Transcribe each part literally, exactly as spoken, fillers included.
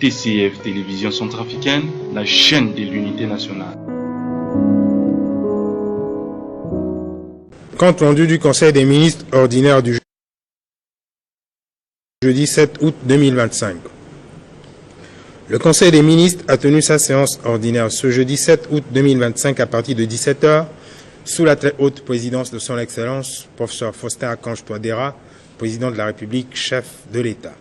T C F Télévision Centrafricaine, la chaîne de l'unité nationale. Compte rendu du Conseil des ministres ordinaire du jeudi sept août deux mille vingt-cinq. Le Conseil des ministres a tenu sa séance ordinaire ce jeudi sept août deux mille vingt-cinq à partir de dix-sept heures sous la très haute présidence de son Excellence, professeur Faustin Archange Touadéra, président de la République, chef de l'État.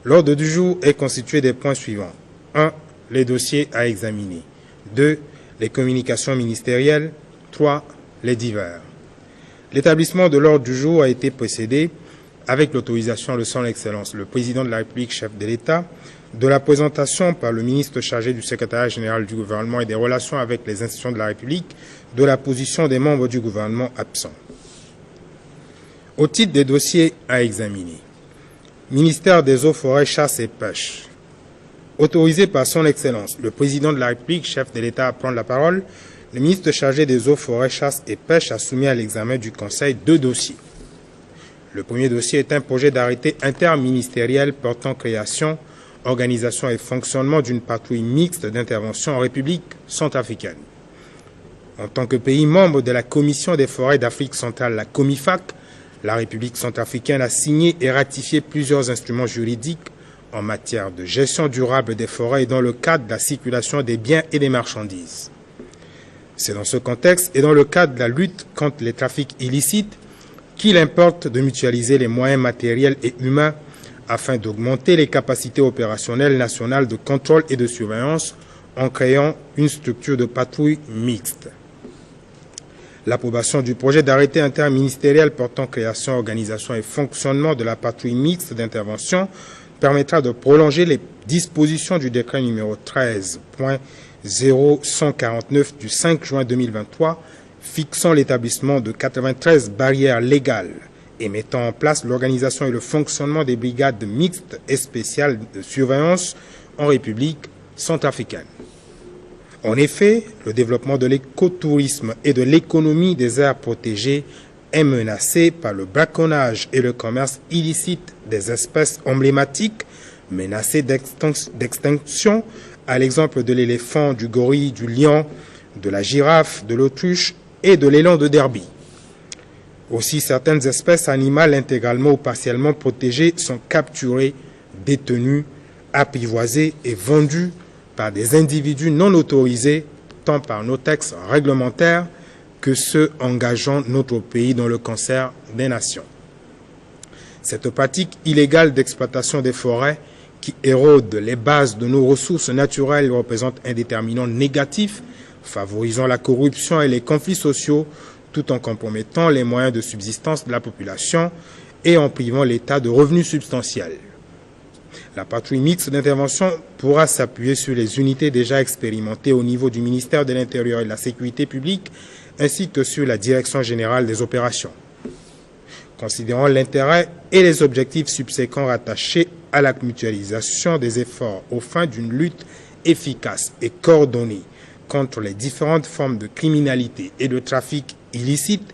L'ordre du jour est constitué des points suivants. Un, les dossiers à examiner. Deux, les communications ministérielles. Trois, les divers. L'établissement de l'ordre du jour a été précédé, avec l'autorisation de son Excellence le Président de la République, chef de l'État, de la présentation par le ministre chargé du Secrétariat général du gouvernement et des relations avec les institutions de la République de la position des membres du gouvernement absents. Au titre des dossiers à examiner, ministère des Eaux, Forêts, Chasse et Pêche. Autorisé par son Excellence le Président de la République, chef de l'État, à prendre la parole, le ministre chargé des Eaux, Forêts, Chasse et Pêche a soumis à l'examen du Conseil deux dossiers. Le premier dossier est un projet d'arrêté interministériel portant création, organisation et fonctionnement d'une patrouille mixte d'intervention en République centrafricaine. En tant que pays membre de la Commission des forêts d'Afrique centrale, la COMIFAC, la République centrafricaine a signé et ratifié plusieurs instruments juridiques en matière de gestion durable des forêts et dans le cadre de la circulation des biens et des marchandises. C'est dans ce contexte et dans le cadre de la lutte contre les trafics illicites qu'il importe de mutualiser les moyens matériels et humains afin d'augmenter les capacités opérationnelles nationales de contrôle et de surveillance en créant une structure de patrouille mixte. L'approbation du projet d'arrêté interministériel portant création, organisation et fonctionnement de la patrouille mixte d'intervention permettra de prolonger les dispositions du décret numéro treize point zéro cent quarante-neuf du cinq juin deux mille vingt-trois fixant l'établissement de quatre-vingt-treize barrières légales et mettant en place l'organisation et le fonctionnement des brigades mixtes et spéciales de surveillance en République centrafricaine. En effet, le développement de l'écotourisme et de l'économie des aires protégées est menacé par le braconnage et le commerce illicite des espèces emblématiques menacées d'extinc-, d'extinction, à l'exemple de l'éléphant, du gorille, du lion, de la girafe, de l'autruche et de l'élan de Derby. Aussi, certaines espèces animales intégralement ou partiellement protégées sont capturées, détenues, apprivoisées et vendues par des individus non autorisés, tant par nos textes réglementaires que ceux engageant notre pays dans le concert des nations. Cette pratique illégale d'exploitation des forêts qui érode les bases de nos ressources naturelles représente un déterminant négatif, favorisant la corruption et les conflits sociaux, tout en compromettant les moyens de subsistance de la population et en privant l'État de revenus substantiels. La patrouille mixte d'intervention pourra s'appuyer sur les unités déjà expérimentées au niveau du ministère de l'Intérieur et de la Sécurité publique, ainsi que sur la Direction générale des opérations. Considérant l'intérêt et les objectifs subséquents rattachés à la mutualisation des efforts aux fins d'une lutte efficace et coordonnée contre les différentes formes de criminalité et de trafic illicite,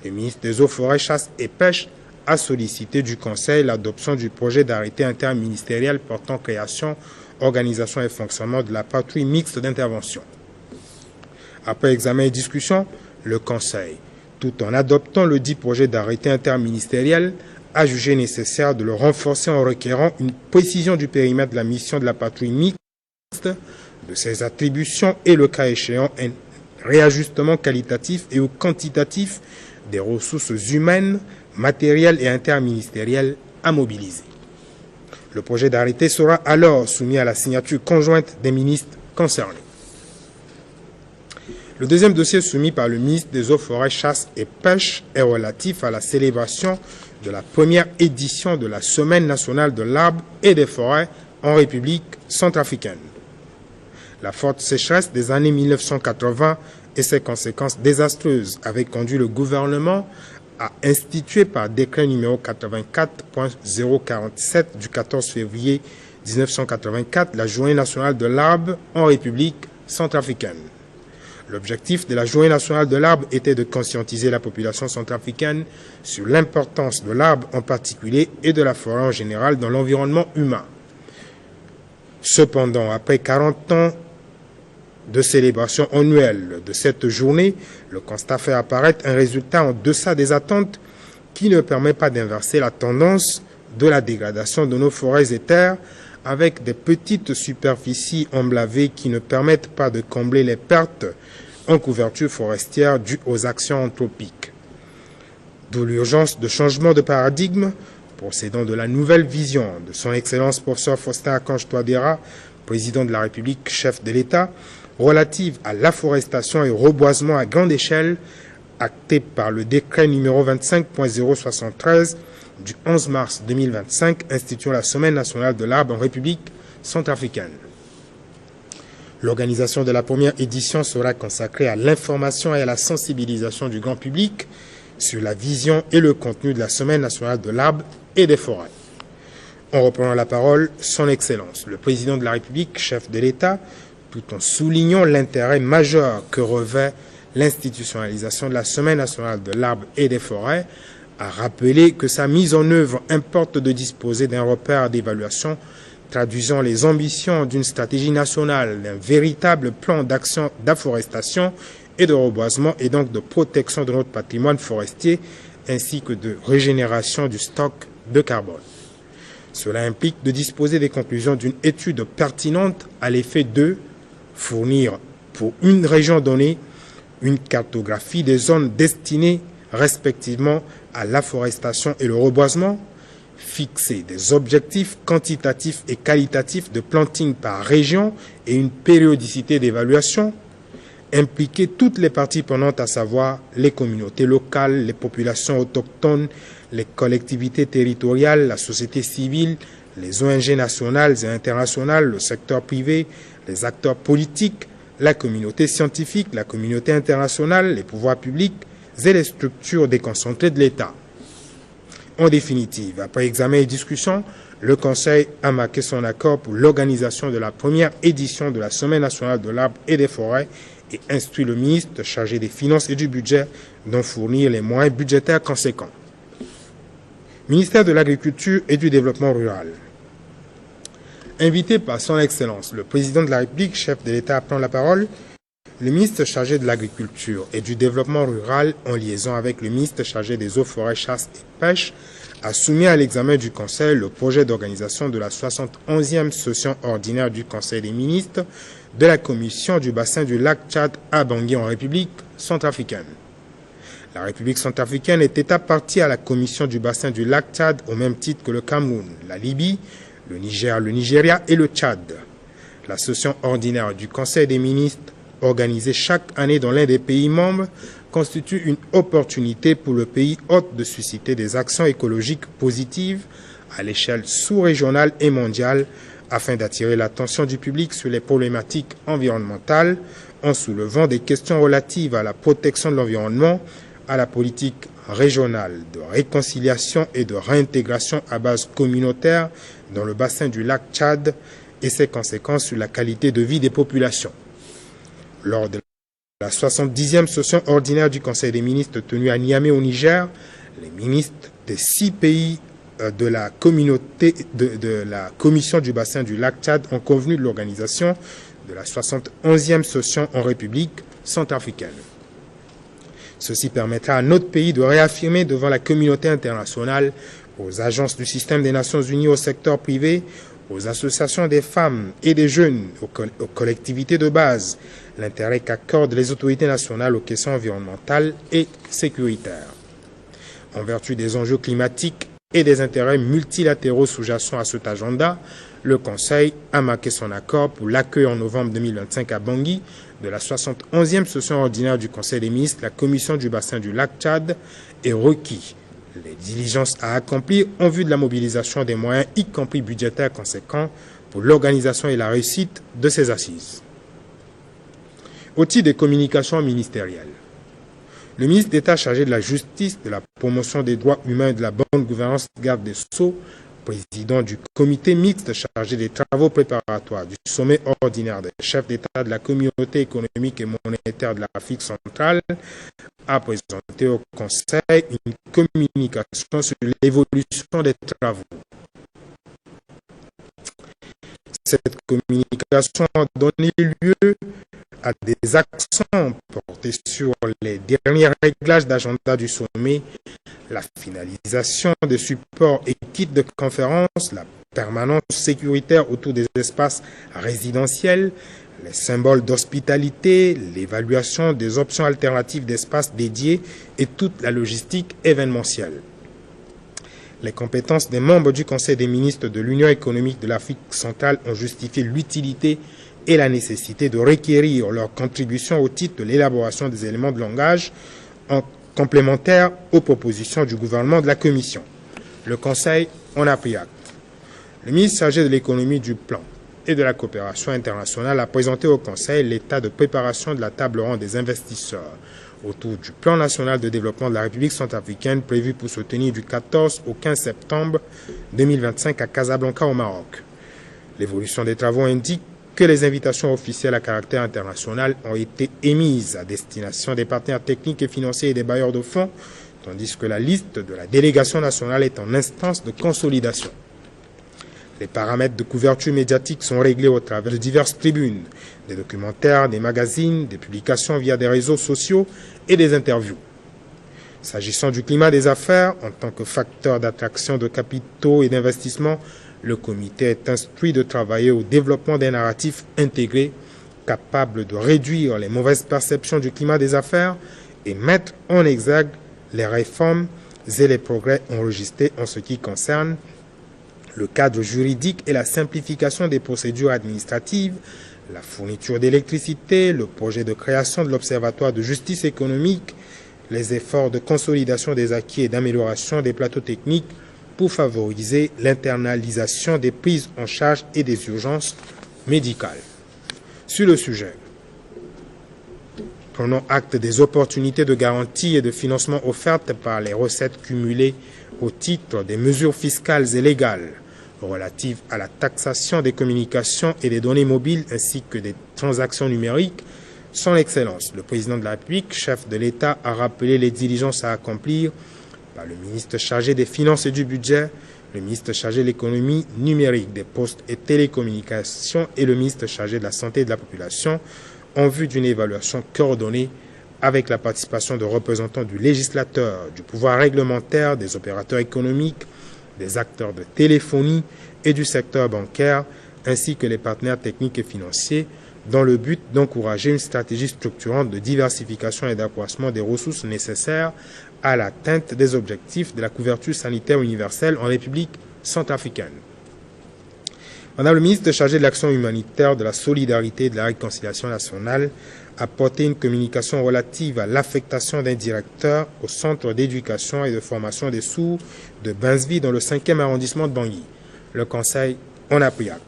le ministre des Eaux, Forêts, Chasse et Pêche a sollicité du Conseil l'adoption du projet d'arrêté interministériel portant création, organisation et fonctionnement de la patrouille mixte d'intervention. Après examen et discussion, le Conseil, tout en adoptant le dit projet d'arrêté interministériel, a jugé nécessaire de le renforcer en requérant une précision du périmètre de la mission de la patrouille mixte, de ses attributions et, le cas échéant, un réajustement qualitatif et ou quantitatif des ressources humaines, matérielles et interministérielles à mobiliser. Le projet d'arrêté sera alors soumis à la signature conjointe des ministres concernés. Le deuxième dossier soumis par le ministre des Eaux, Forêts, Chasse et Pêche est relatif à la célébration de la première édition de la Semaine nationale de l'arbre et des forêts en République centrafricaine. La forte sécheresse des années mille neuf cent quatre-vingts et ses conséquences désastreuses avaient conduit le gouvernement à instituer par décret numéro quatre-vingt-quatre point zéro quarante-sept du quatorze février dix-neuf cent quatre-vingt-quatre la journée nationale de l'arbre en République centrafricaine. L'objectif de la journée nationale de l'arbre était de conscientiser la population centrafricaine sur l'importance de l'arbre en particulier et de la forêt en général dans l'environnement humain. Cependant, après quarante ans de célébration annuelle de cette journée, le constat fait apparaître un résultat en deçà des attentes qui ne permet pas d'inverser la tendance de la dégradation de nos forêts et terres, avec des petites superficies emblavées qui ne permettent pas de combler les pertes en couverture forestière dues aux actions anthropiques. D'où l'urgence de changement de paradigme, procédant de la nouvelle vision de son Excellence professeur Faustin Archange Touadéra, président de la République, chef de l'État, relative à l'afforestation et reboisement à grande échelle, actée par le décret numéro vingt-cinq point zéro soixante-treize du onze mars deux mille vingt-cinq instituant la Semaine nationale de l'arbre en République centrafricaine. L'organisation de la première édition sera consacrée à l'information et à la sensibilisation du grand public sur la vision et le contenu de la Semaine nationale de l'arbre et des forêts. En reprenant la parole, Son Excellence, le président de la République, chef de l'État, tout en soulignant l'intérêt majeur que revêt l'institutionnalisation de la Semaine nationale de l'arbre et des forêts, a rappelé que sa mise en œuvre importe de disposer d'un repère d'évaluation traduisant les ambitions d'une stratégie nationale, d'un véritable plan d'action d'afforestation et de reboisement et donc de protection de notre patrimoine forestier ainsi que de régénération du stock de carbone. Cela implique de disposer des conclusions d'une étude pertinente à l'effet de fournir, pour une région donnée, une cartographie des zones destinées respectivement à l'afforestation et le reboisement, fixer des objectifs quantitatifs et qualitatifs de planting par région et une périodicité d'évaluation, impliquer toutes les parties prenantes, à savoir les communautés locales, les populations autochtones, les collectivités territoriales, la société civile, les O N G nationales et internationales, le secteur privé, les acteurs politiques, la communauté scientifique, la communauté internationale, les pouvoirs publics et les structures déconcentrées de l'État. En définitive, après examen et discussion, le Conseil a marqué son accord pour l'organisation de la première édition de la Semaine nationale de l'arbre et des forêts et instruit le ministre chargé des Finances et du Budget d'en fournir les moyens budgétaires conséquents. Ministère de l'Agriculture et du Développement rural. Invité par Son Excellence le Président de la République, chef de l'État, à prendre la parole, le ministre chargé de l'Agriculture et du Développement rural, en liaison avec le ministre chargé des Eaux, Forêts, Chasse et Pêche, a soumis à l'examen du Conseil le projet d'organisation de la soixante-onzième session ordinaire du Conseil des ministres de la Commission du bassin du lac Tchad à Bangui, en République centrafricaine. La République centrafricaine est État partie à la Commission du bassin du lac Tchad au même titre que le Cameroun, la Libye, le Niger, le Nigeria et le Tchad. La session ordinaire du Conseil des ministres, organisée chaque année dans l'un des pays membres, constitue une opportunité pour le pays hôte de susciter des actions écologiques positives à l'échelle sous-régionale et mondiale afin d'attirer l'attention du public sur les problématiques environnementales en soulevant des questions relatives à la protection de l'environnement, à la politique régionale de réconciliation et de réintégration à base communautaire dans le bassin du lac Tchad et ses conséquences sur la qualité de vie des populations. Lors de la soixante-dixième session ordinaire du Conseil des ministres tenue à Niamey au Niger, les ministres des six pays, euh, de la communauté de, de la Commission du bassin du lac Tchad ont convenu de l'organisation de la soixante-onzième session en République centrafricaine. Ceci permettra à notre pays de réaffirmer devant la communauté internationale, aux agences du système des Nations Unies, au secteur privé, aux associations des femmes et des jeunes, aux col-, aux collectivités de base, l'intérêt qu'accordent les autorités nationales aux questions environnementales et sécuritaires. En vertu des enjeux climatiques et des intérêts multilatéraux sous-jacents à cet agenda, le Conseil a marqué son accord pour l'accueil en novembre deux mille vingt-cinq à Bangui de la soixante-onzième session ordinaire du Conseil des ministres de la Commission du bassin du lac Tchad et requis les diligences à accomplir en vue de la mobilisation des moyens, y compris budgétaires, conséquents pour l'organisation et la réussite de ces assises. Au titre des communications ministérielles, le ministre d'État chargé de la justice, de la promotion des droits humains et de la bonne gouvernance, garde des Sceaux, président du comité mixte chargé des travaux préparatoires du sommet ordinaire des chefs d'État de la communauté économique et monétaire de l'Afrique centrale, a présenté au Conseil une communication sur l'évolution des travaux. Cette communication a donné lieu à des accents portés sur les derniers réglages d'agenda du sommet, la finalisation des supports et kits de conférence, la permanence sécuritaire autour des espaces résidentiels, les symboles d'hospitalité, l'évaluation des options alternatives d'espaces dédiés et toute la logistique événementielle. Les compétences des membres du Conseil des ministres de l'Union économique de l'Afrique centrale ont justifié l'utilité et la nécessité de requérir leur contribution au titre de l'élaboration des éléments de langage en complémentaire aux propositions du gouvernement de la Commission. Le Conseil en a pris acte. Le ministre chargé de l'économie, du plan et de la coopération internationale a présenté au Conseil l'état de préparation de la table ronde des investisseurs autour du plan national de développement de la République centrafricaine prévu pour se tenir du quatorze au quinze septembre deux mille vingt-cinq à Casablanca au Maroc. L'évolution des travaux indique que les invitations officielles à caractère international ont été émises à destination des partenaires techniques et financiers et des bailleurs de fonds, tandis que la liste de la délégation nationale est en instance de consolidation. Les paramètres de couverture médiatique sont réglés au travers de diverses tribunes, des documentaires, des magazines, des publications via des réseaux sociaux et des interviews. S'agissant du climat des affaires, en tant que facteur d'attraction de capitaux et d'investissement, le comité est instruit de travailler au développement d'un narratif intégré, capable de réduire les mauvaises perceptions du climat des affaires et mettre en exergue les réformes et les progrès enregistrés en ce qui concerne le cadre juridique et la simplification des procédures administratives, la fourniture d'électricité, le projet de création de l'Observatoire de justice économique, les efforts de consolidation des acquis et d'amélioration des plateaux techniques pour favoriser l'internalisation des prises en charge et des urgences médicales. Sur le sujet, prenons acte des opportunités de garantie et de financement offertes par les recettes cumulées au titre des mesures fiscales et légales relatives à la taxation des communications et des données mobiles ainsi que des transactions numériques. Son Excellence, le Président de la République, chef de l'État, a rappelé les diligences à accomplir par le ministre chargé des Finances et du Budget, le ministre chargé de l'Économie numérique, des Postes et Télécommunications et le ministre chargé de la Santé et de la Population en vue d'une évaluation coordonnée avec la participation de représentants du législateur, du pouvoir réglementaire, des opérateurs économiques, des acteurs de téléphonie et du secteur bancaire, ainsi que les partenaires techniques et financiers, dans le but d'encourager une stratégie structurante de diversification et d'accroissement des ressources nécessaires à l'atteinte des objectifs de la couverture sanitaire universelle en République centrafricaine. Madame le ministre chargé de l'Action humanitaire, de la Solidarité et de la Réconciliation nationale a porté une communication relative à l'affectation d'un directeur au centre d'éducation et de formation des sourds de Banseville dans le cinquième arrondissement de Bangui. Le Conseil en a pris acte.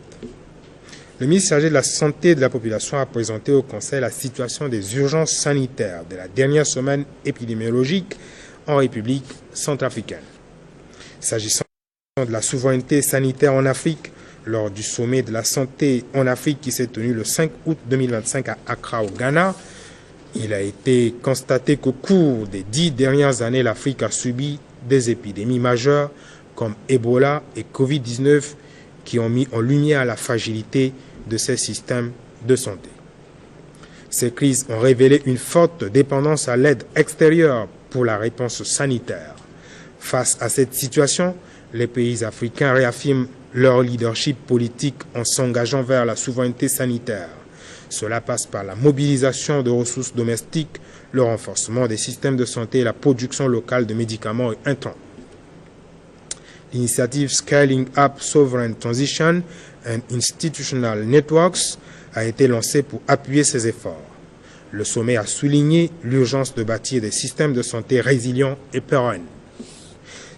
Le ministre chargé de la Santé et de la Population a présenté au Conseil la situation des urgences sanitaires de la dernière semaine épidémiologique en République centrafricaine. S'agissant de la souveraineté sanitaire en Afrique, lors du sommet de la santé en Afrique qui s'est tenu le cinq août deux mille vingt-cinq à Accra, au Ghana, il a été constaté qu'au cours des dix dernières années, l'Afrique a subi des épidémies majeures comme Ebola et covid dix-neuf qui ont mis en lumière la fragilité de ces systèmes de santé. Ces crises ont révélé une forte dépendance à l'aide extérieure pour la réponse sanitaire. Face à cette situation, les pays africains réaffirment leur leadership politique en s'engageant vers la souveraineté sanitaire. Cela passe par la mobilisation de ressources domestiques, le renforcement des systèmes de santé et la production locale de médicaments et intrants. L'initiative Scaling Up Sovereign Transition and Institutional Networks a été lancée pour appuyer ces efforts. Le sommet a souligné l'urgence de bâtir des systèmes de santé résilients et pérennes.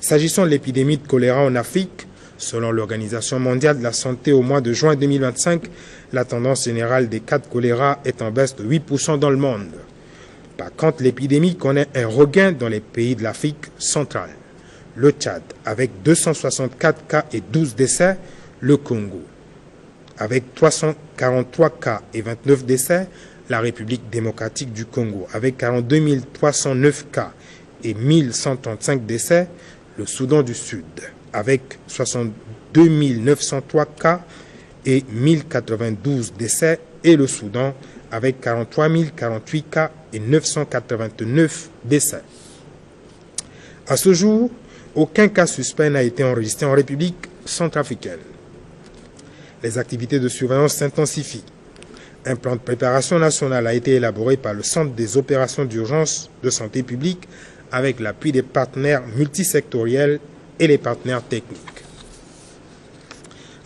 S'agissant de l'épidémie de choléra en Afrique, selon l'Organisation mondiale de la santé, au mois de juin deux mille vingt-cinq, la tendance générale des cas de choléra est en baisse de huit pour cent dans le monde. Par contre, l'épidémie connaît un regain dans les pays de l'Afrique centrale. Le Tchad, avec deux cent soixante-quatre cas et douze décès, le Congo, avec trois cent quarante-trois cas et vingt-neuf décès, la République démocratique du Congo, avec quarante-deux mille trois cent neuf cas et mille cent trente-cinq décès, le Soudan du Sud, avec soixante-deux mille neuf cent trois cas et mille quatre-vingt-douze décès, et le Soudan avec quarante-trois mille quarante-huit cas et neuf cent quatre-vingt-neuf décès. À ce jour, aucun cas suspect n'a été enregistré en République centrafricaine. Les activités de surveillance s'intensifient. Un plan de préparation nationale a été élaboré par le Centre des opérations d'urgence de santé publique avec l'appui des partenaires multisectoriels et les partenaires techniques.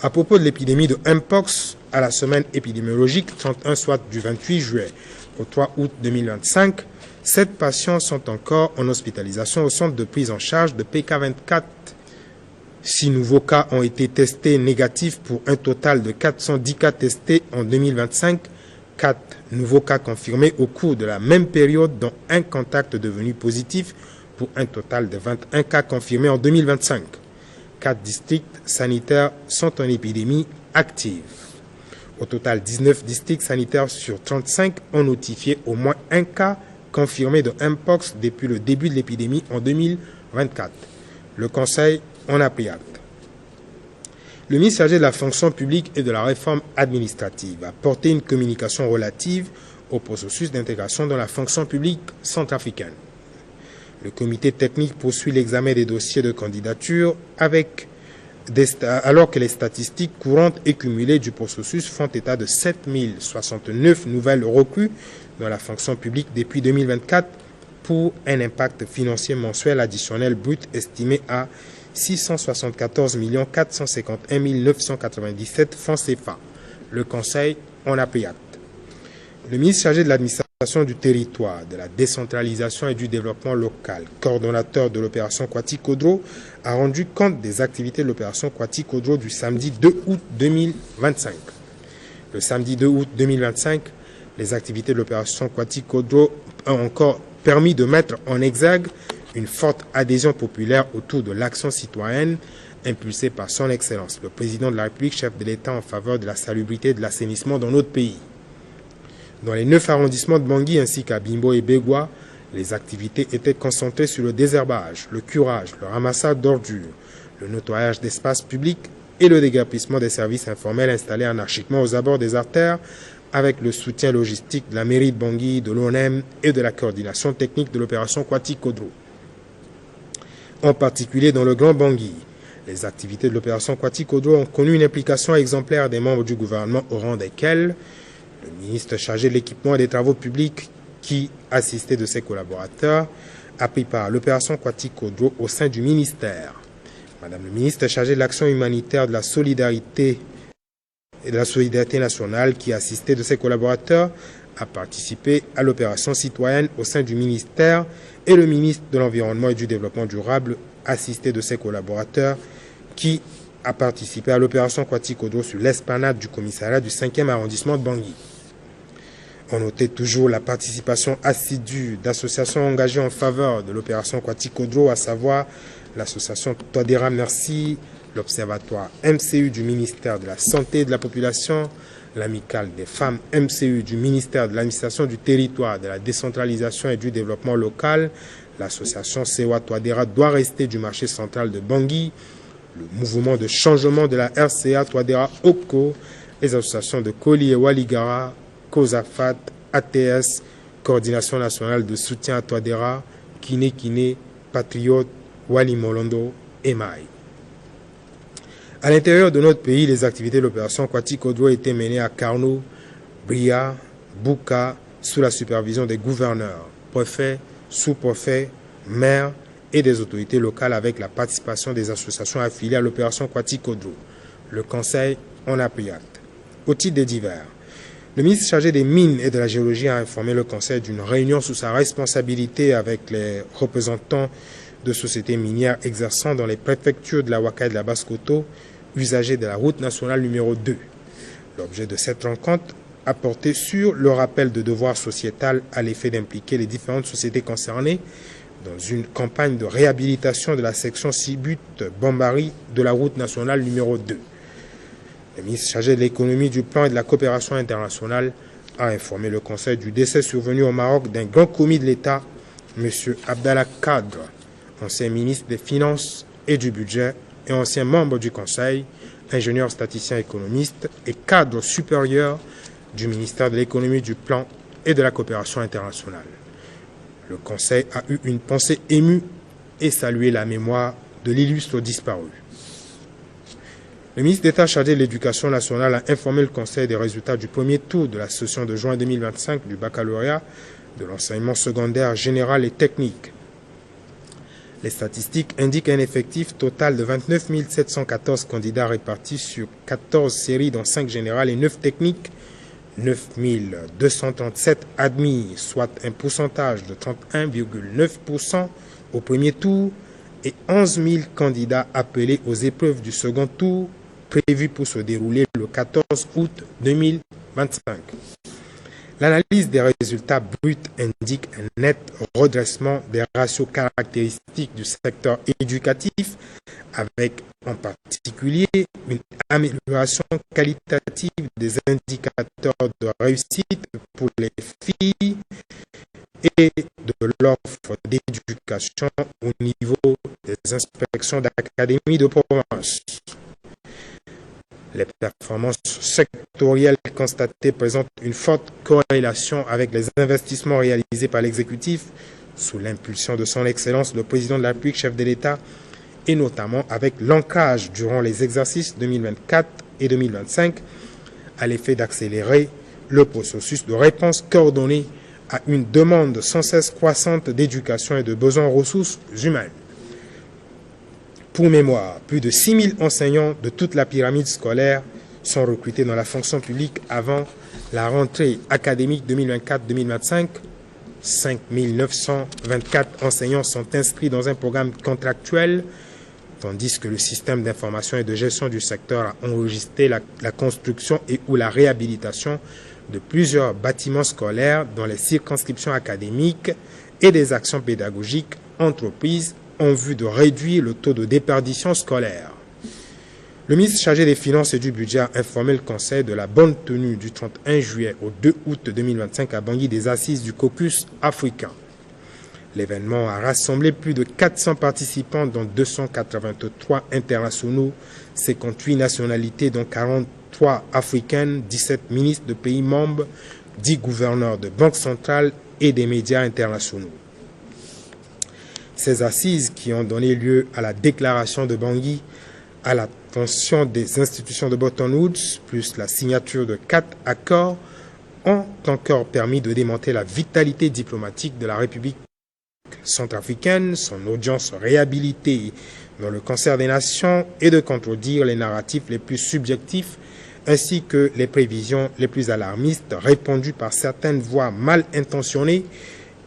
À propos de l'épidémie de Mpox, à la semaine épidémiologique trente et un soit du vingt-huit juillet au trois août deux mille vingt-cinq, sept patients sont encore en hospitalisation au centre de prise en charge de P K vingt-quatre. Six nouveaux cas ont été testés négatifs pour un total de quatre cent dix cas testés en deux mille vingt-cinq. Quatre nouveaux cas confirmés au cours de la même période, dont un contact devenu positif, pour un total de vingt et un cas confirmés en deux mille vingt-cinq. Quatre districts sanitaires sont en épidémie active. Au total, dix-neuf districts sanitaires sur trente-cinq ont notifié au moins un cas confirmé de Mpox depuis le début de l'épidémie en deux mille vingt-quatre. Le Conseil en a pris acte. Le ministre chargé de la fonction publique et de la réforme administrative a porté une communication relative au processus d'intégration dans la fonction publique centrafricaine. Le comité technique poursuit l'examen des dossiers de candidature avec des sta-, alors que les statistiques courantes et cumulées du processus font état de sept mille soixante-neuf nouvelles recrues dans la fonction publique depuis deux mille vingt-quatre, pour un impact financier mensuel additionnel brut estimé à six cent soixante-quatorze millions quatre cent cinquante et un mille neuf cent quatre-vingt-dix-sept francs C F A. Le Conseil en a pris acte. Le ministre chargé de l'administration du territoire, de la décentralisation et du développement local, coordonnateur de l'opération Kwati Kodro, a rendu compte des activités de l'opération Kwati Kodro du samedi deux août deux mille vingt-cinq. Le samedi deux août deux mille vingt-cinq, les activités de l'opération Kwati Kodro ont encore permis de mettre en exergue une forte adhésion populaire autour de l'action citoyenne impulsée par son Excellence, le Président de la République, chef de l'État en faveur de la salubrité et de l'assainissement dans notre pays. Dans les neuf arrondissements de Bangui ainsi qu'à Bimbo et Bégua, les activités étaient concentrées sur le désherbage, le curage, le ramassage d'ordures, le nettoyage d'espaces publics et le déguerpissement des services informels installés anarchiquement aux abords des artères, avec le soutien logistique de la mairie de Bangui, de l'ONEM et de la coordination technique de l'opération Kwati Kodro. En particulier dans le Grand Bangui, les activités de l'opération Kwati Kodro ont connu une implication exemplaire des membres du gouvernement, au rang desquels le ministre chargé de l'équipement et des travaux publics, qui, assisté de ses collaborateurs, a pris part à l'opération Kwati Kodro au sein du ministère. Madame le ministre chargé de l'action humanitaire, de la solidarité et de la solidarité nationale, qui, assisté de ses collaborateurs, a participé à l'opération citoyenne au sein du ministère, et le ministre de l'Environnement et du Développement durable, assisté de ses collaborateurs, qui a participé à l'opération Kwati Kodro sur l'esplanade du commissariat du cinquième arrondissement de Bangui. On notait toujours la participation assidue d'associations engagées en faveur de l'opération Kwati Kodro, à savoir l'association Touadéra Merci, l'observatoire M C U du ministère de la Santé et de la Population, l'amicale des femmes M C U du ministère de l'Administration du Territoire, de la Décentralisation et du Développement local, l'association Sewa Touadéra doit rester du marché central de Bangui, le mouvement de changement de la R C A Touadéra Oko, les associations de Koli et Waligara, Kozafat, A T S, Coordination nationale de soutien à Touadéra, Kiné Kiné, Patriote, Wali Molondo et Maï. À l'intérieur de notre pays, les activités de l'opération Kwati Kodro étaient menées à Karno, Bria, Bouka, sous la supervision des gouverneurs, préfets, sous-préfets, maires et des autorités locales, avec la participation des associations affiliées à l'opération Kwati Kodro. Le Conseil en a pris acte. Au titre des divers, le ministre chargé des Mines et de la Géologie a informé le Conseil d'une réunion sous sa responsabilité avec les représentants de sociétés minières exerçant dans les préfectures de la Ouaka et de la Basse-Kotto, usagers de la route nationale numéro deux. L'objet de cette rencontre a porté sur le rappel de devoir sociétal à l'effet d'impliquer les différentes sociétés concernées dans une campagne de réhabilitation de la section Sibut-Bambari de la route nationale numéro deux. Le ministre chargé de l'économie, du plan et de la coopération internationale a informé le Conseil du décès survenu au Maroc d'un grand commis de l'État, monsieur Abdallah Kadr, ancien ministre des Finances et du Budget, et ancien membre du Conseil, ingénieur statisticien économiste et cadre supérieur du ministère de l'Économie, du Plan et de la Coopération internationale. Le Conseil a eu une pensée émue et salué la mémoire de l'illustre disparu. Le ministre d'État chargé de l'Éducation nationale a informé le Conseil des résultats du premier tour de la session de juin deux mille vingt-cinq du baccalauréat de l'enseignement secondaire général et technique. Les statistiques indiquent un effectif total de vingt-neuf mille sept cent quatorze candidats répartis sur quatorze séries, dont cinq générales et neuf techniques, neuf mille deux cent trente-sept admis, soit un pourcentage de trente et un virgule neuf pour cent au premier tour, et onze mille candidats appelés aux épreuves du second tour, prévues pour se dérouler le quatorze août deux mille vingt-cinq. L'analyse des résultats bruts indique un net redressement des ratios caractéristiques du secteur éducatif, avec en particulier une amélioration qualitative des indicateurs de réussite pour les filles et de l'offre d'éducation au niveau des inspections d'académie de province. Les performances sectorielles constatées présentent une forte corrélation avec les investissements réalisés par l'exécutif sous l'impulsion de son Excellence le Président de la République, chef de l'État, et notamment avec l'ancrage durant les exercices deux mille vingt-quatre et deux mille vingt-cinq à l'effet d'accélérer le processus de réponse coordonnée à une demande sans cesse croissante d'éducation et de besoins en ressources humaines. Pour mémoire, plus de six mille enseignants de toute la pyramide scolaire sont recrutés dans la fonction publique avant la rentrée académique deux mille vingt-quatre deux mille vingt-cinq. Cinq mille neuf cent vingt-quatre enseignants sont inscrits dans un programme contractuel, tandis que le système d'information et de gestion du secteur a enregistré la, la construction et ou la réhabilitation de plusieurs bâtiments scolaires dans les circonscriptions académiques et des actions pédagogiques entreprises en vue de réduire le taux de déperdition scolaire. Le ministre chargé des Finances et du Budget a informé le Conseil de la bonne tenue du trente et un juillet au deux août deux mille vingt-cinq à Bangui des assises du caucus africain. L'événement a rassemblé plus de quatre cents participants, dont deux cent quatre-vingt-trois internationaux, cinquante-huit nationalités, dont quarante-trois africaines, dix-sept ministres de pays membres, dix gouverneurs de banque centrale et des médias internationaux. Ces assises, qui ont donné lieu à la déclaration de Bangui à l'attention des institutions de Bretton Woods, plus la signature de quatre accords, ont encore permis de démontrer la vitalité diplomatique de la République centrafricaine, son audience réhabilitée dans le concert des nations, et de contredire les narratifs les plus subjectifs ainsi que les prévisions les plus alarmistes répandues par certaines voix mal intentionnées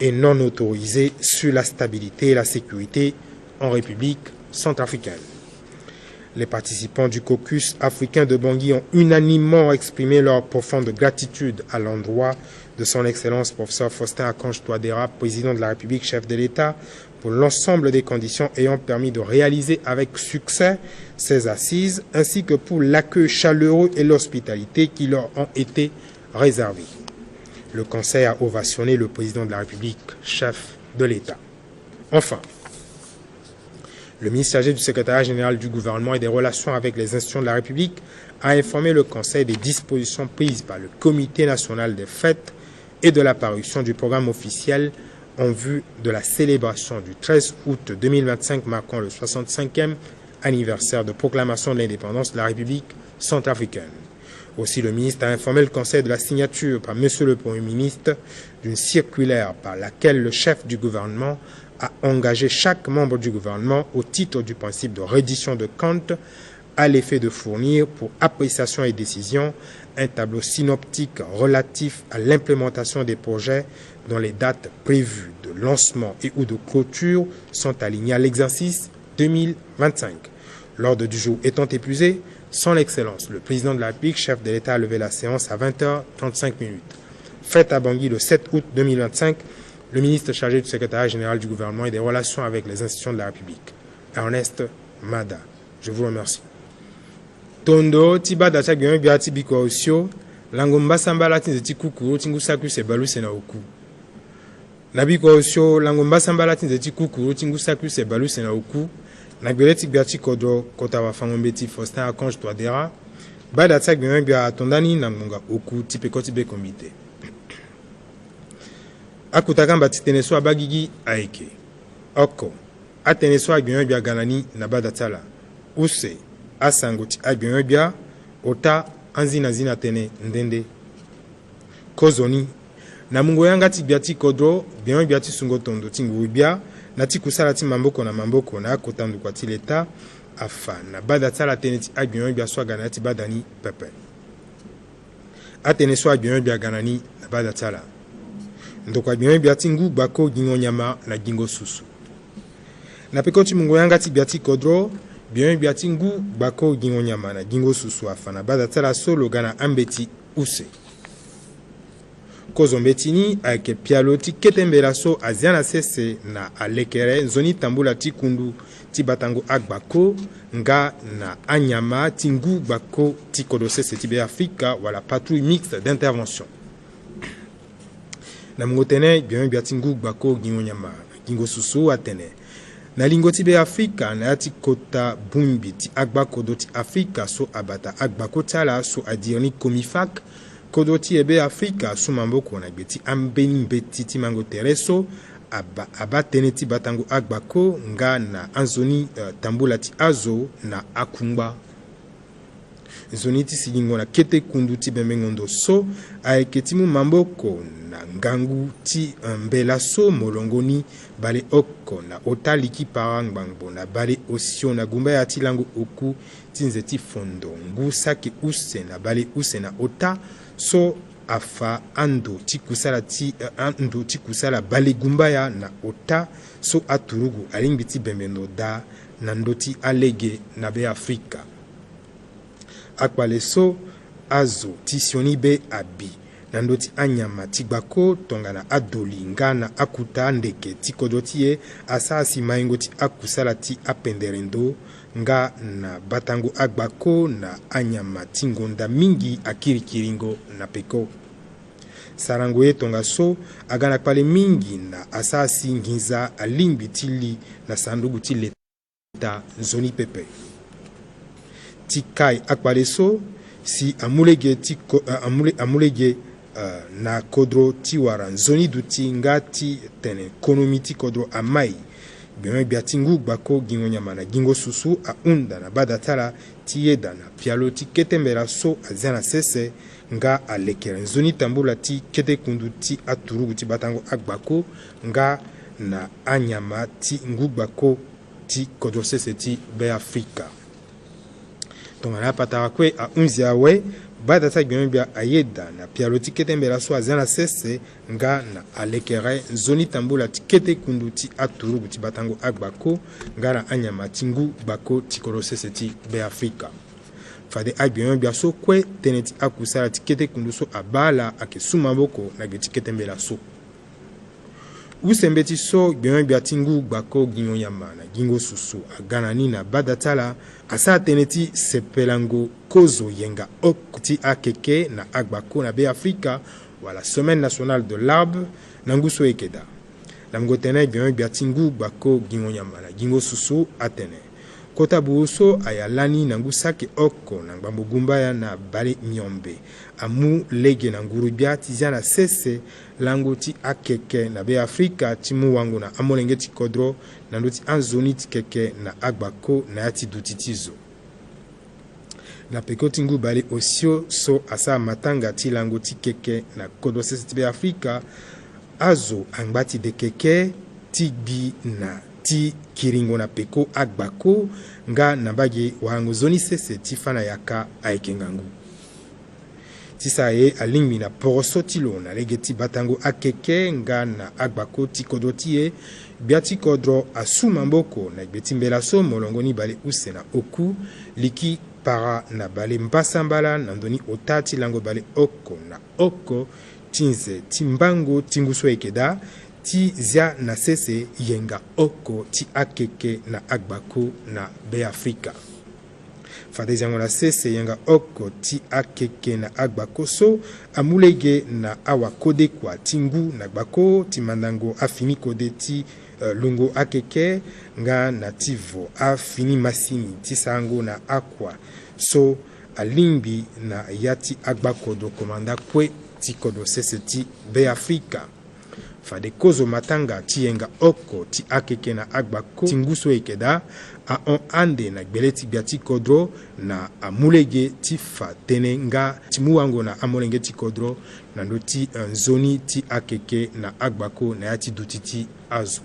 et non autorisées sur la stabilité et la sécurité en République centrafricaine. Les participants du caucus africain de Bangui ont unanimement exprimé leur profonde gratitude à l'endroit de son Excellence Professeur Faustin Archange Touadéra, Président de la République, chef de l'État, pour l'ensemble des conditions ayant permis de réaliser avec succès ces assises, ainsi que pour l'accueil chaleureux et l'hospitalité qui leur ont été réservées. Le Conseil a ovationné le Président de la République, chef de l'État. Enfin, le ministre chargé du secrétariat général du gouvernement et des relations avec les institutions de la République a informé le Conseil des dispositions prises par le Comité national des fêtes et de la parution du programme officiel en vue de la célébration du treize août deux mille vingt-cinq marquant le soixante-cinquième anniversaire de proclamation de l'indépendance de la République centrafricaine. Aussi, le ministre a informé le Conseil de la signature par Monsieur le Premier ministre d'une circulaire par laquelle le chef du gouvernement a engagé chaque membre du gouvernement, au titre du principe de reddition de comptes, à l'effet de fournir, pour appréciation et décision, un tableau synoptique relatif à l'implémentation des projets dont les dates prévues de lancement et ou de clôture sont alignées à l'exercice deux mille vingt-cinq. L'ordre du jour étant épuisé, son Excellence, le Président de la République, chef de l'État, a levé la séance à vingt heures trente-cinq minutes. Fête à Bangui le sept août deux mille vingt-cinq, le ministre chargé du secrétariat général du gouvernement et des relations avec les institutions de la République, Ernest Mada. Je vous remercie. Tondo ti bada ti agbenyo-gbia ti bikua osio, lango mbasambala ti nze ti kukuru ti ngu saki use bale use na oku. Na bikua osio, lango mbasambala ti nze ti kukuru ti ngu saki use bale use na oku, Na gbele ti gbia ti kodro kota wafango-mbeti Faustin Archange Touadéra, bada ti agbiongbia ato ndani na ngbonga oku ti peko ti be komite. Akota kamba ti tënë so abaa gigi ayeke: oko, atënë so agbiongbia aga na ni na bada ti ala. Use, asango ti agbiongbia, ota, anzinazina tënë nde nde. Kozoni, na mungo yanga ti gbia ti kodro, gbiongbia ti sungo tondo ti nguru-gbia na ti kusala ti maboko na maboko na akota ndokua ti leta afa na bada ti ala tënë ti agbiongbia so aga na ya ti bada ni pepe. Atënë so agbiongbia aga na ni na bada ti ala: ndokua gbiongbia ti ngu, gbako, gingo nyama na gingo susu. Na peko ti mungo yanga ti gbia ti kodro, gbiongbia ti ngu, gbako, gingo nyama na gingo susu afa na bada ti ala so lo ga na ambeti use. Kozo mbeti ni ayeke pialo ti kete mbela so azia na sese na alekere nzoni tambula ti kundu ti batango agbako nga na anyama ti ngu gbako ti kodro sese ti Beafrika, wala patrouille mixte d'intervention. Na mungo tënë, gbiongbia ti ngu gbako gingo nyama na gingo susu atene, na lingo ti Beafrika, na ya ti kota bongbi ti agbakodro ti Afrika so abata agbako ti ala so adiri ni COMIFAC, kodro ti e Beafrika asu maboko na gbe ti ambeni mbeti ti mango tere so aba, abaa tënë ti batango agbako nga na anzoni, eh, tambula ti azo na akungba. Nzoni ti sigingo na kete kundu ti bembengo ndo so ayeke ti mu maboko na ngangu ti, eh, mbela so molongo ni baleoko na ota liki para ngbangbo na baleosio na gumbaya ti lango oku ti nze ti fondo ngu saki use na baleuse na ota so afa ando ti kusala ti, eh, ando ti kusala balegumbaya na ota so aturugu alingbi ti bembe ndo daa na ndö ti alege na Beafrika. Akpale so azo ti sioni be abi na ndö ti anyama ti gbako tongana adoli nga na akuta ndeke ti kodro ti e asara si maingo ti akusala ti apendere ndo nga na batango agbako na anyama ti ngonda mingi akirikiringo na peko. Sarango ye tongaso aga na kpale mingi na asara si nginza alingbi ti li na sanduku ti leta ta nzoni pepe. Ti kai akpale so si amu lege ti ko, eh, amu le, amu lege, eh, na kodro ti wara nzoni duti nga ti tene konomi ti kodro amai. Gbiongbia ti ngu gbako gingo nyama na gingo susu ahunda na bada ti ala ti yeda na pialo ti kete mbela so azia na sese nga alekere nzoni tambula ti kete kundu ti aturugu ti batango agbako nga na anyama ti ngu gbako ti kodro sese ti Beafrika. Tongana apatara kue ahunzi awe, bada ti agbiongbia ayeda na pialo ti kete mbela so azia na sese nga na alekere nzoni tambula ti kete kundu ti aturugu ti batango agbako nga na anyama ti ngu gbako ti kodro sese ti Beafrika. Fade agbiongbia so kue tënë ti akusala ti kete kundu so abaa ala ayeke su maboko na gbe ti kete mbela so. Use mbeti so gbiongbia ti ngu gbako gingo nyama na gingo susu aga na ni na bada ti ala asara tënë ti sepelango kozo yenga oko ti akeke na agbako na Beafrika, wala Semaine nationale de l'arbre, na ngu so e yeke daa. Na mungo tene gbiongbia ti ngu gbako gingo nyama na gingo susu atene, kota buru so aya lani na ngu saki oko na ngbambo gumbaya na bale miombe amu lege na nguru-gbia ti zia na sese lango ti akeke na Beafrika ti mu wango na amolenge ti kodro na ndö ti anzoni ti keke na agbako na ya ti duti ti zo. Na peko ti ngu baleosio so asara matanga ti lango ti keke na kodro sese ti Beafrika, azo angba ti dekeke ti gbi na ti kiringo na peko agbako nga na mbage warango nzoni sese ti fâ na yaka ayeke ngangu. Ti sara ye alingbi na poroso ti lo na lege ti batango akeke nga na agbako ti kodro ti e, gbia ti kodro asu maboko na gbe ti mbela so molongo ni baleuse na oku, liki para na bale mbasambala na ndö ni ota ti lango baleoko na oko ti nze ti mbango ti ngu so ayeke daa, ti zia na sese yenga oko ti akeke na agbako na Beafrika. Fade ziango na sese yenga oko ti akeke na agbako so amu lege na awakodekua ti ngu na gbako ti mandango afini kode ti eh, lungo akeke nga na ti vo afini masini ti sarango na akua so alingbi na ya ti agbakodro komanda kue ti kodro sese ti Beafrika. Fade kozo matanga ti yenga oko ti akeke na agbako ti ngu so eke daa ahon ande na gbele ti gbia ti kodro na amu lege ti fa tënë nga ti mu wango na amolenge ti kodro na ndö ti, eh, nzoni ti akeke na agbako na ya ti duti ti azo.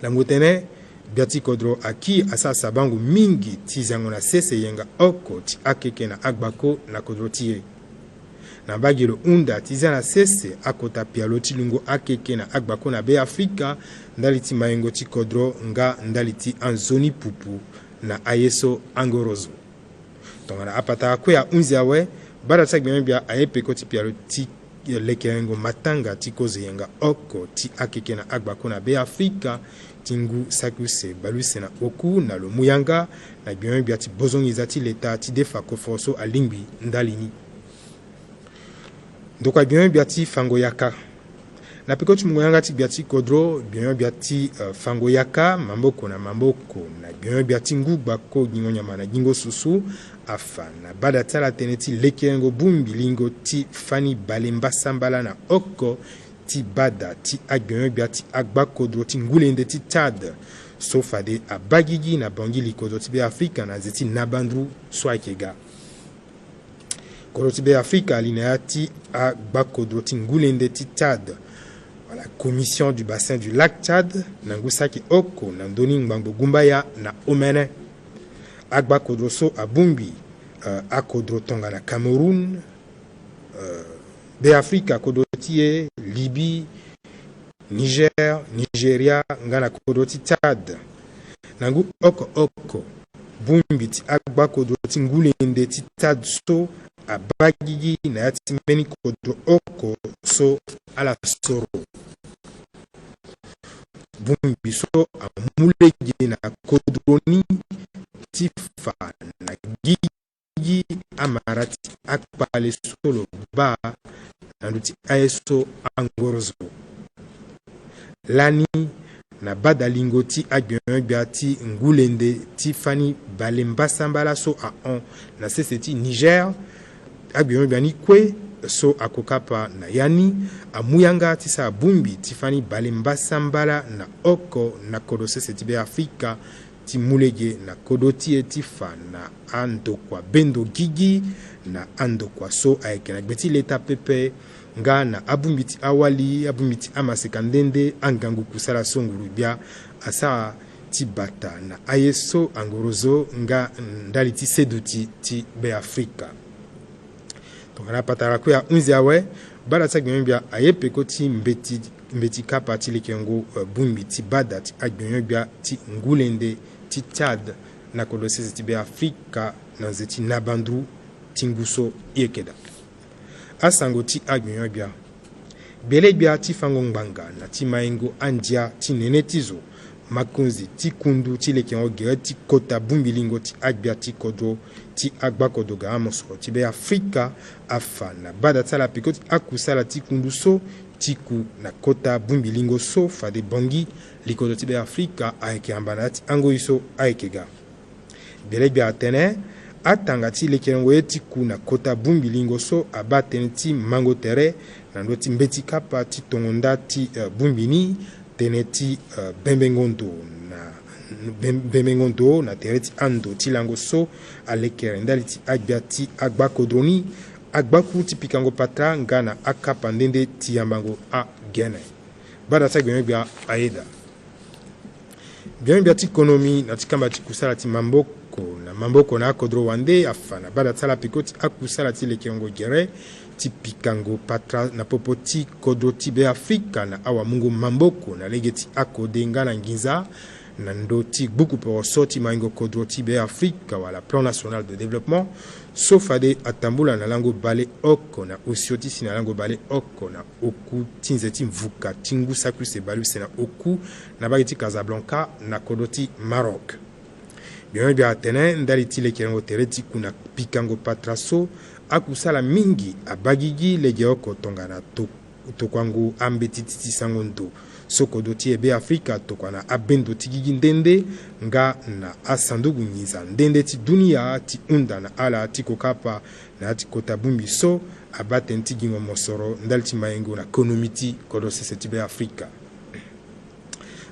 Lango tene gbia ti kodro akiri asara sabango mingi ti zango na sese yenga oko ti akeke na agbako na kodro ti e. Na mbage lo hunda ti za na sese akota pialo ti lungo akeke na agbako na Beafrika ndali ti mayingo ti kodro nga ndali ti anzoni pupu na aye so angorozo. Tongana apatara kue ahunzi awe, bada ti agbengbe-gbia aye peko ti pialo ti lekerengo matanga ti kozo yenga oko ti akeke na agbako na Beafrika ti ngu saki use bale use na oku na lo mu yanga na gbengbe-gbia ti bozongiza ti leta ti defa koforo so alingbi ndali ni. Ndokua gbengbe-gbia ti fango yaka. Na peko ti mungo yanga ti gbia ti kodro, gbengbe-gbia ti, eh, fango yaka maboko na maboko na gbengbe-gbia ti ngu gbako gingo nyama na gingo susu afa na bada ti ala tënë ti lekerengo bongbi lingo ti fani bale mbasambala na oko ti bada ti agbengbe-gbia ti agbakodro ti ngulende ti Tchad so fade abaa gigi na Bangui likodro ti Beafrika na nze ti nabanduru so ayeke ga. Kodro ti Beafrika ali na ya ti agbakodro ti ngulende ti Tchad wala Commission du Bassin du Lac Tchad na ngu saki oko na ndö ni ngbangbo gumbaya na omene. Agbakodro so abongbi, eh, akodro tongana Cameroun, eh, Beafrika kodro ti e, Libye, Niger, Nigeria nga na kodro ti Tchad. Na ngu oko oko, bongbi ti agbakodro ti ngulende ti Tchad so abaa gigi na ya ti mbeni kodro oko so ala soro. Bongbi so amu lege na kodro ni ti fa na gigi amara ti akpale so lo baa na ndö ti aye so angorozo. Lani na bada lingo ti agbengbe-gbia ti ngulende ti fani bale mbasambala so ahon na sese ti Niger, agbengbe-gbia ni kue so akokapa na ya ni amu yanga ti sara bongbi ti fani bale mbasambala na oko na kodro sese ti Beafrika ti mu lege na kodro ti e ti fa na andokua bendo gigi na andokua so ayeke na gbe ti leta pepe nga na abongbi ti awali, abongbi ti amaseka nde nde, angangu kusala so nguru-gbia asara ti bata na aye so angorozo nga ndali ti seduti ti Beafrika. Tongana apatara kue ahunzi awe, bada ti agbengbe-gbia aye peko ti mbeti, mbeti kapa ti lekerengo, eh, bongbi ti bada ti agbengbe-gbia ti ngulende ti Tchad na kodro sese ti Beafrika na nze ti nabanduru ti ngu so e yeke daa. Asango ti agbengbe-gbia. Gbele-gbia ti fango ngbanga na ti maingo andia ti nene ti zo, makonzi ti kundu ti lekerengo gere ti kota bongbi lingo ti agbia ti kodro ti agbakodro gara mosoro ti Beafrika afa na bada ti ala peko ti akusala ti kundu so ti ku na kota bongbi lingo so fade Bangui likodro ti Beafrika ayeke amba na ya ti angoi so ayeke ga. Gbele-gbia atene atanga ti lekerengo ye ti ku na kota bongbi lingo so abaa tënë ti mango tere na ndö ti mbeti kapa ti tongo nda ti, eh, bongbi ni, tënë ti, eh, bembengo ndo na, bem-, bembengo ndo na tere ti ando ti lango so alekere ndali ti agbia ti agbakodro ni, agbakuru ti pikango patara nga na akapa nde nde ti yambango agene. Bada ti agbengbe-gbia ayeda. Gbengbe-gbia ti konomi na ti kamba ti kusala ti maboko na maboko na akodro wande afa na bada ti ala peko ti akusala ti lekerengo gere ti pikango patara na popo ti kodro ti Beafrika na awamungo maboko na lege ti akode nga na nginza na ndö ti gbuku poroso ti maingo kodro ti Beafrika wala Plan National de Développement so fade atambula na lango bale oko na osio ti si na lango bale oko na oku ti nze ti mvuka ti ngu saki use bale use na oku na mbage ti Casablanca na kodro ti Maroc. Gbengbe-gbia atene ndali ti lekerengo tere ti ku na pikango patara so akusala mingi abaa gigi legeoko tongana to-, tokuango ambeti ti ti sango ndo So kodro ti e Be Afrika tokua na abendo ti gigi nde nde nga na asanduku nginza nde nde ti dunia ti hunda na ala ti kokapa na ya ti kota bongbi so abaa tënë ti gingo mosoro ndali ti mayengo na konomi ti kodro sese ti Be Afrika.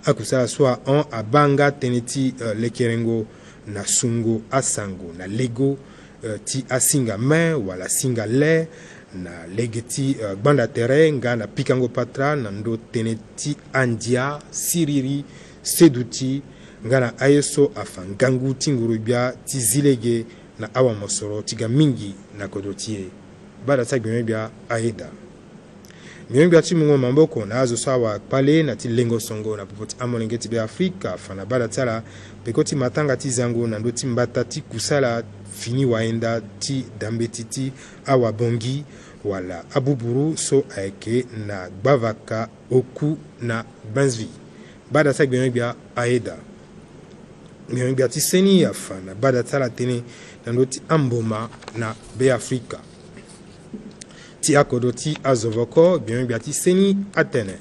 Akusala so ahon abaa nga tënë ti, eh, lekerengo na sungo asango na lego, eh, ti asinga main wala singa le na lege ti, eh, gbanda tere nga na pikango patara na ndö tënë ti andia, siriri, seduti nga na aye so afa ngangu ti nguru-gbia ti zi lege na awamosoro ti ga mingi na kodro ti e. Gbada ti agbiongbia ayeda. Gbiongbia ti mungo maboko na azo so awara kpale na ti lengo songo na popo ti amolenge ti Be Afrika afa na gbada ti ala peko ti matanga ti zango na ndö ti mbata ti kusala fini wayenda ti dambeti ti awabongi wala abuburu so ayeke na gbavaka oku na Bensville. Gbada ti agbiongbia ayeda. Gbiongbia ti seni afa na gbada ti ala tënë na ndö ti amboma na Be Afrika. Ti akodro ti azovoko, gbiongbia ti seni atene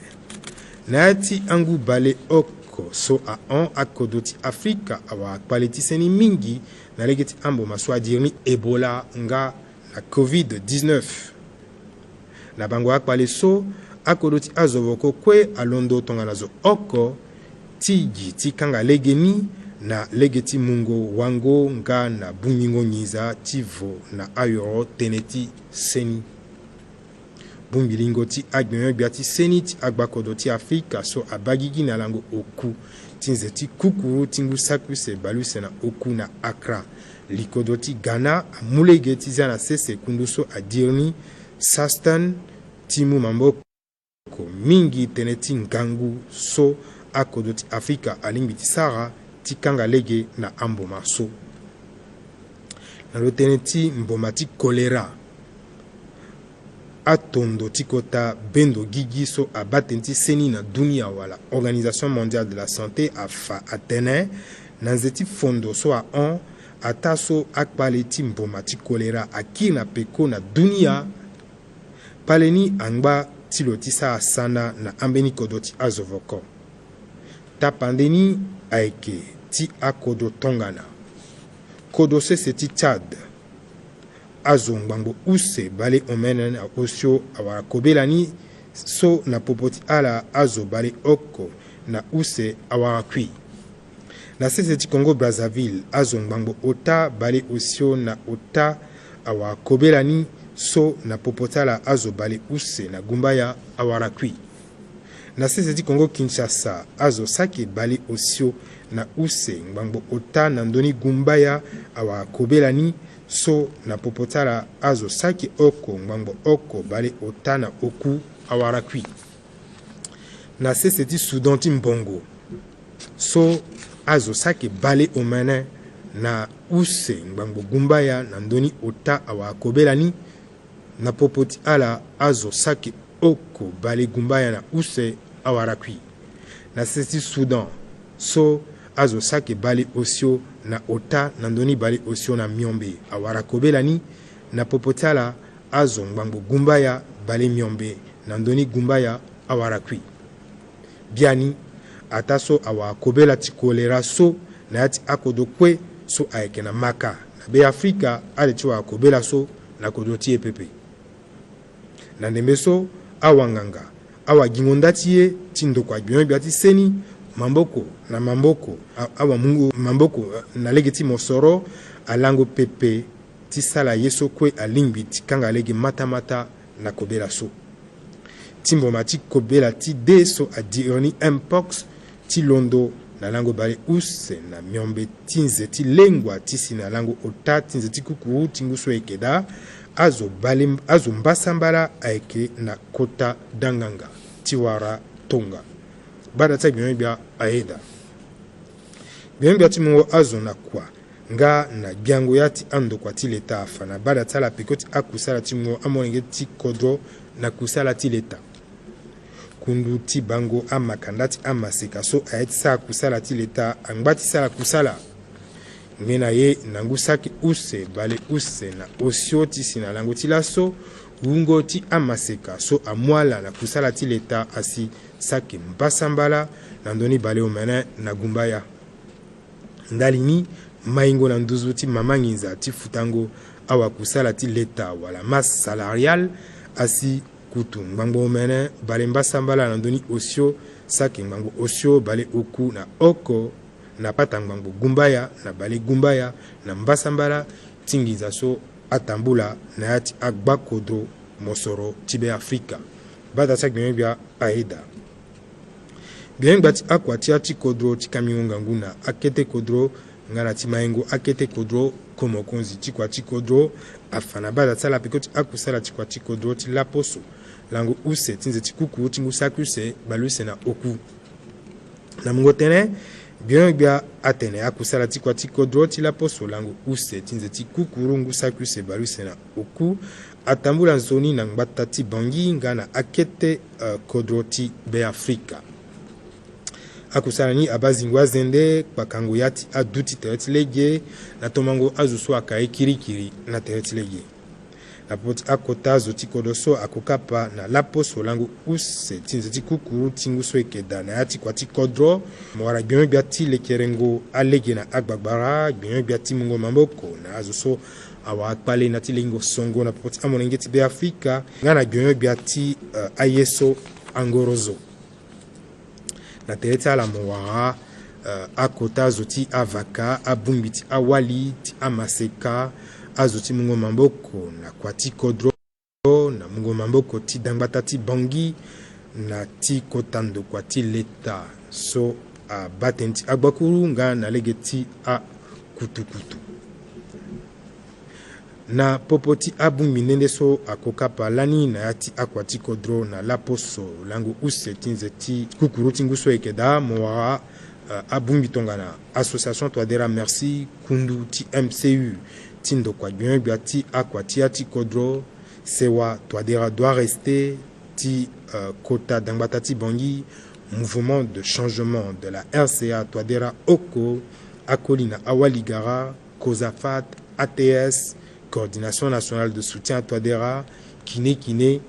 na ya ti angu bale oko so ahon, akodro ti Afrika awara kpale ti seni mingi na lege ti amboma so adiri ni Ebola nga na covid dix-neuf. Na bango akpale so, akodro ti azovoko kue alondo tongana zo oko ti gi ti kanga lege ni na lege ti mungo wango nga na bungbingo nginza ti vo na ayoro tënë ti seni. Bongbi lingo ti agbiongbia ti seni ti agbakodro ti Afrika so abaa gigi na lango oku ti nze ti kukuru ti ngu saki use bale use na oku na Accra. Likodro ti Ghana amu lege ti zia na sese kundu so adiri ni Sastan ti mu maboko mingi tënë ti ngangu so akodro ti Afrika alingbi ti sara ti kanga lege na amboma so. Na lo tënë ti mboma ti kolera, atondo ti kota bendo gigi so abaa tënë ti seni na dunia wala Organisation Mondiale de la Santé afa atene na nze ti fondo so ahon, ataa so akpale ti mboma ti kolera akiri na peko na dunia, kpale ni angba ti lo ti sara sana na ambeni kodro ti azovoko. Tapande ni ayeke ti akodro tongana kodro sese ti Tchad, azo ngbangbo use bale omene na osio awara kobela ni, so na popo ti ala azo bale oko na use awara kui. Na sese ti Congo Brazzaville, azo ngbangbo ota bale osio na ota awara kobela ni, so na popo ti ala azo bale use na gumbaya awara kui. Na sese ti Congo Kinshasa, azo saki bale osio na use ngbangbo ota na ndö ni gumbaya awara kobela ni, so na popo ti ala azo saki oko ngbangbo oko bale ota na oku awara kui. Na sese ti Soudan ti mbongo, so azo saki bale omene na use ngbangbo gumbaya na ndö ni ota awara kobela ni, na popo ti ala azo saki oko bale gumbaya na use awara kui. Na sese ti Soudan, so azo saki bale osio na ota na ndö ni bale osio na miombe awara kobela ni, na popo ti ala azo ngbangbo gumbaya bale miombe na ndö ni gumbaya awara kui. Biani, ataa so awara kobela ti kolera so na ya ti akodro kue so ayeke na maka na Be Afrika, ale ti wara kobela so na kodro ti e pepe. Na ndembe so, awanganga awagingo nda ti ye ti ndokua gbiongbia ti seni, maboko na maboko, a- awamungo maboko, a- na lege ti mosoro, alango pepe ti sala ye so kue alingbi ti kanga lege matamata na kobela so. Ti mboma ti kobela ti de so adiri ni mpox, ti londo na lango bale use na miombe ti nze ti lengua ti si na lango ota ti nze ti kukuru ti ngu so eke daa, azo bale, azo mbasambala ayeke na kota danganga ti wara tonga. Gbada ti agbiongbia ayeda. Gbiongbia ti mungo azo na kua nga na gbiango ya ti andokua ti leta afa na gbada ti ala peko ti akusala ti mungo amolenge ti kodro na kusala ti leta. Kundu ti bango amaka nda ti amaseka so aye ti sara kusala ti leta angba ti sara kusala. Ngbene ye na ngu saki use bale use na osio ti si na lango ti laso, Wungo ti amaseka so amu ala na kusala ti leta asi saki mbasambala na ndö ni baleomene na gumbaya. Ndali ni, maingo na nduzu ti mama nginza ti futango awakusala ti leta wala masse salariale asi kutu ngbangbo omene bale mbasambala na ndö ni osio saki ngbangbo osio bale oku na oko na pata ngbangbo gumbaya na bale gumbaya na mbasambala ti nginza so atambula na ya ti agbakodro mosoro ti Beafrika. Bata ti agbiongbia ayeda. Gbiongbia ti akua ti ya ti kodro ti kamingo ngangu na akete kodro nga na ti maingo akete kodro komokonzi ti kua ti kodro afa na bata ti ala peko ti akusala ti kua ti kodro ti laposo lango use ti nze ti kukuru ti ngu saki use baleuse na oku. Na mungo tënë, gbiongbia atene akusala ti kua ti kodro ti laposo lango use ti nze ti kukuru ngu saki use baleuse na oku atambula nzoni na ngbata ti Bangui nga na akete, eh, kodro ti Beafrika. Akusala ni abaa zingo azende kpakango ya ti adu ti tere ti lege na tomango azo so aka ye kirikiri na tere ti lege. Na popo ti akota zo ti kodro so akokapa na laposo lango use ti nze ti kukuru ti ngu so eke daa na ya ti kua ti kodro, mo wara gbiongbia ti lekerengo alege na agbagbara, gbiongbia ti mungo maboko na azo so awara kpale na ti lengo songo na popo ti amolenge ti Beafrika nga na gbiongbia ti, eh, aye so angorozo. Na tere ti ala mo wara, eh, akota zo ti avaka, abongbi ti awali ti amaseka, azo ti mungo maboko na kua ti kodro, na mungo maboko ti dangbata ti Bangui, na ti kota ndokua ti leta so abaa tënë ti agbakuru nga na lege ti akutukutu. Na popo ti abongbi nde nde so akokapa lani na ya ti akua ti kodro na laposo lango use ti nze ti kukuru ti ngu so eke daa mo wara, eh, abongbi tongana Association Touadéra Merci, kundu ti M C U ti ndokua gbiongbia ti akua ti ya ti kodro, sewa Touadéra doit rester, ti, eh, kota dangbata ti Bangui, Mouvement de Changement de la R C A Touadéra oko, akoli na awali gara, COSAFAT, A T S, Coordination Nationale de Soutien à Touadéra, Kine Kine,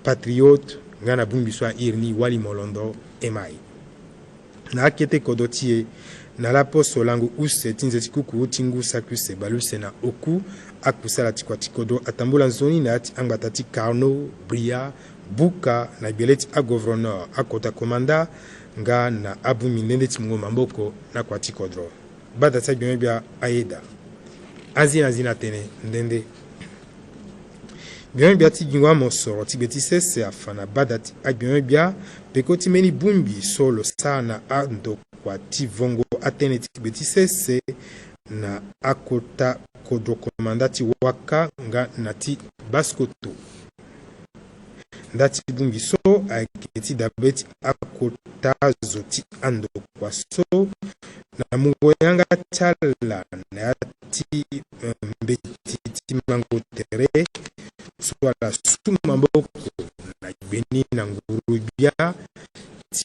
Patriote, nga na bongbi so airi ni Wali Molondo, M I. Na akete kodro ti e, na laposo lango use ti nze ti kukuru ti ngu saki use baleuse na oku, akusala ti kua ti kodro atambula nzoni na ya ti angbata ti Carnot, Bria, Bouka, na gbele ti agouverneur, akota komanda, nga na abongbi nde nde ti mungo maboko na kua ti kodro. Bata ti agbiongbia ayeda. Anzina nzina tene nde nde. Gbiongbia ti gingo amosoro ti gbe ti sese afa na bata ti agbiongbia peko ti mbeni bongbi so lo sara na andokua ti vongo atënë ti gbe ti sese na akota kodro komanda ti Ouakka nga na ti Basse-Kotto. Nda ti bongbi so ayeke ti dabe ti akota zo ti andokua so na mungo yanga ti ala na ya ti, eh, mbeti ti mango tere so ala su maboko na gbeni na nguru-gbia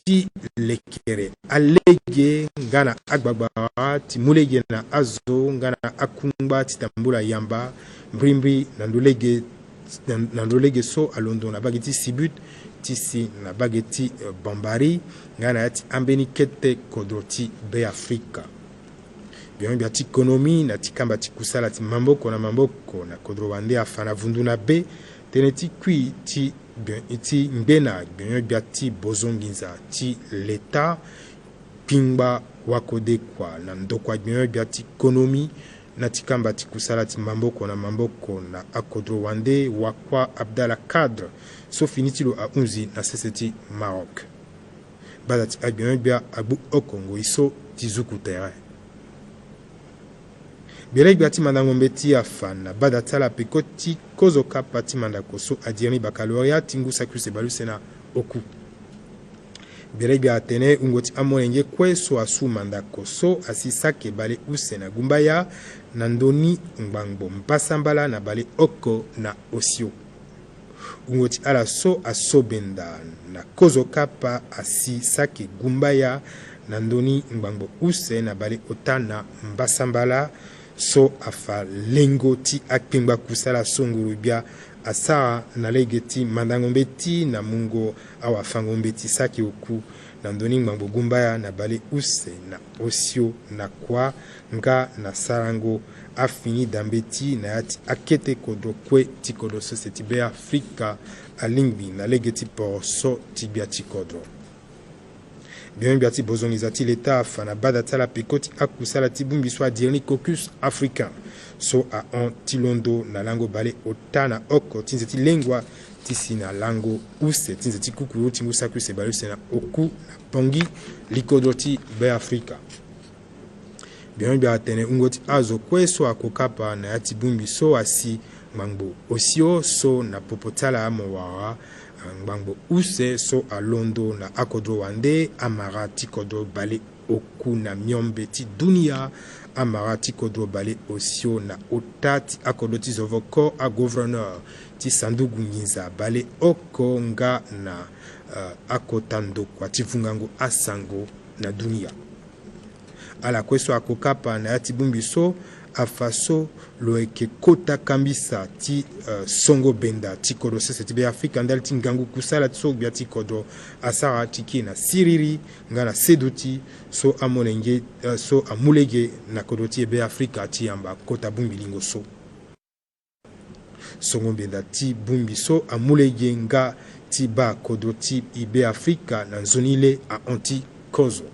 ti lekere alege nga na agbagbara ti mu lege na azo nga na akungba ti tambula yamba mbrimbri na ndo lege na, na ndo lege so alondo na bage ti Sibut ti si na bage ti, eh, Bambari nga na ya ti ambeni kete kodro ti Beafrika. Gbiongbia ti konomi na ti kamba ti kusala ti maboko na maboko na kodro wande afa na vundu na be tënë ti kui ti gbio-, ti ngbena gbiongbia ti bozo nginza ti leta kpingba wakodekua na ndokua gbiongbia ti konomi na ti kamba ti kusala ti maboko na maboko na akodro wande wakua Abdallah Kadr so fini ti lo ahunzi na sese ti Maroc. Bata ti agbiongbia agbu oko ngoi so ti zuku tere. Gbele-gbia ti mandango mbeti afa na bata ti ala peko ti kozo kapa ti mandako so adiri ni baccalauréat ti ngu saki use baleuse na oku. Gbele-gbia atene wungo ti amolenge kue so asu mandako so asi saki baleuse na gumbaya na ndö ni ngbangbo mbasambala na baleoko na osio. Wungo ti ala so asobenda na kozo kapa asi saki gumbaya na ndö ni ngbangbo use na baleota na mbasambala so afa lengo ti akpengba kusala so nguru-gbia asara na lege ti mandango mbeti na mungo awafango mbeti saki oku na ndö ni ngbangbo gumbaya na bale use na osio na kuâ nga na sarango afini da mbeti na ya ti akete kodro kue ti kodro sese ti Beafrika alingbi na lege ti poro so ti gbia ti kodro. Gbia gbia ti bozongiza ti leta afa na bada ti ala peko ti akusala ti bongbi so adiri ni caucus africain so ahon ti londo na lango bale ota na oko ti nze ti lengua ti si na lango use ti nze ti kukuru ti ngu saki use bale use na oku na Bangui, likodro ti Beafrika. Gbia gbia atene wungo ti azo kue so akokapa na ya ti bongbi so asi ngbangbo osio so na popo ti ala mo wara ngbangbo use so alondo na akodro wande amara ti kodro bale oku na miombe ti dunia, amara ti kodro bale osio na ota ti akodro ti zovoko agouverneur ti sanduku nginza bale oko nga na, eh, akota ndokua ti vungango asango na dunia. Ala kue so akokapa na ya ti bongbi so afa so lo yeke kota kambisa ti, eh, songo benda ti kodro sese ti Beafrika ndali ti ngangu kusala ti so gbia ti kodro asara ti kie na siriri nga na seduti so amolenge, eh, so amu lege na kodro ti e Beafrika ti yamba kota bongbi lingo so. Songo mbenda ti bongbi so amu lege nga ti baa kodro ti e Beafrika na nzoni le ahon ti kozo.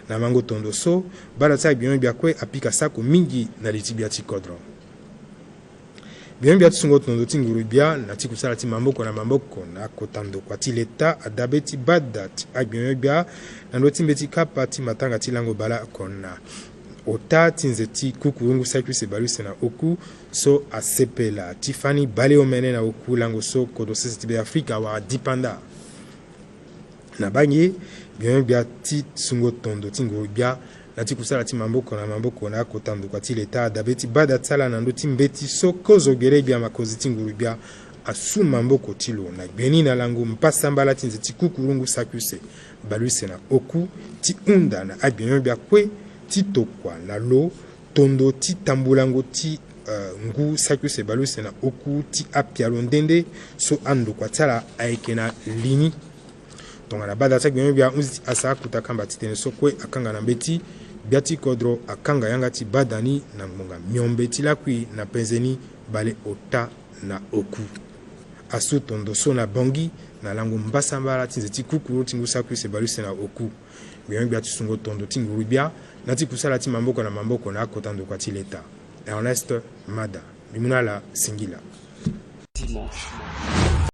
Na mango tondo so, bada ti agbiongbia kue apika sako mingi na li ti gbia ti kodro. Gbiongbia ti sungo tondo ti nguru-gbia na ti kusala ti maboko na maboko na akota ndokua ti leta adabe ti bada ti agbiongbia na ndö ti mbeti kapa ti matanga ti lango baleoko na ota ti nze ti kukurungu saki use baleuse na oku so asepela ti fani baleomene na oku lango so kodro sese ti Beafrika awara dipanda. Na bangi gbiongbia ti sungo tondo ti nguru-gbia na ti kusala ti maboko na maboko na akota ndokua ti leta adabe ti bada ti ala na ndö ti mbeti so kozo gbele-gbia makonzi ti nguru-gbia asu maboko ti lo na gbeni na lango mbasambala ti nze ti kukurungu saki use baleuse na oku ti hunda na agbiongbia kue ti tokua na lo tondo ti tambulango ti, eh, ngu saki use baleuse na oku ti apialo nde nde so andokua ti ala ayeke na li ni. Tongana bada ti agbiongbia ahunzi ti asara kota kamba titene so kue akanga na mbeti gbia ti kodro akanga yanga ti bada ni na ngbonga miombe ti lakui na penze ni baleota na oku. Asu tondo so na Bangui na lango mbasambala ti nze ti kukurungu ti ngu saki use baleuse na oku. Gbiongbia ti sungo tondo ti nguru-gbia na ti kusala ti maboko na maboko na akota ndokua ti leta. Ernest Mada, mbi mu na ala singila. Dimanche.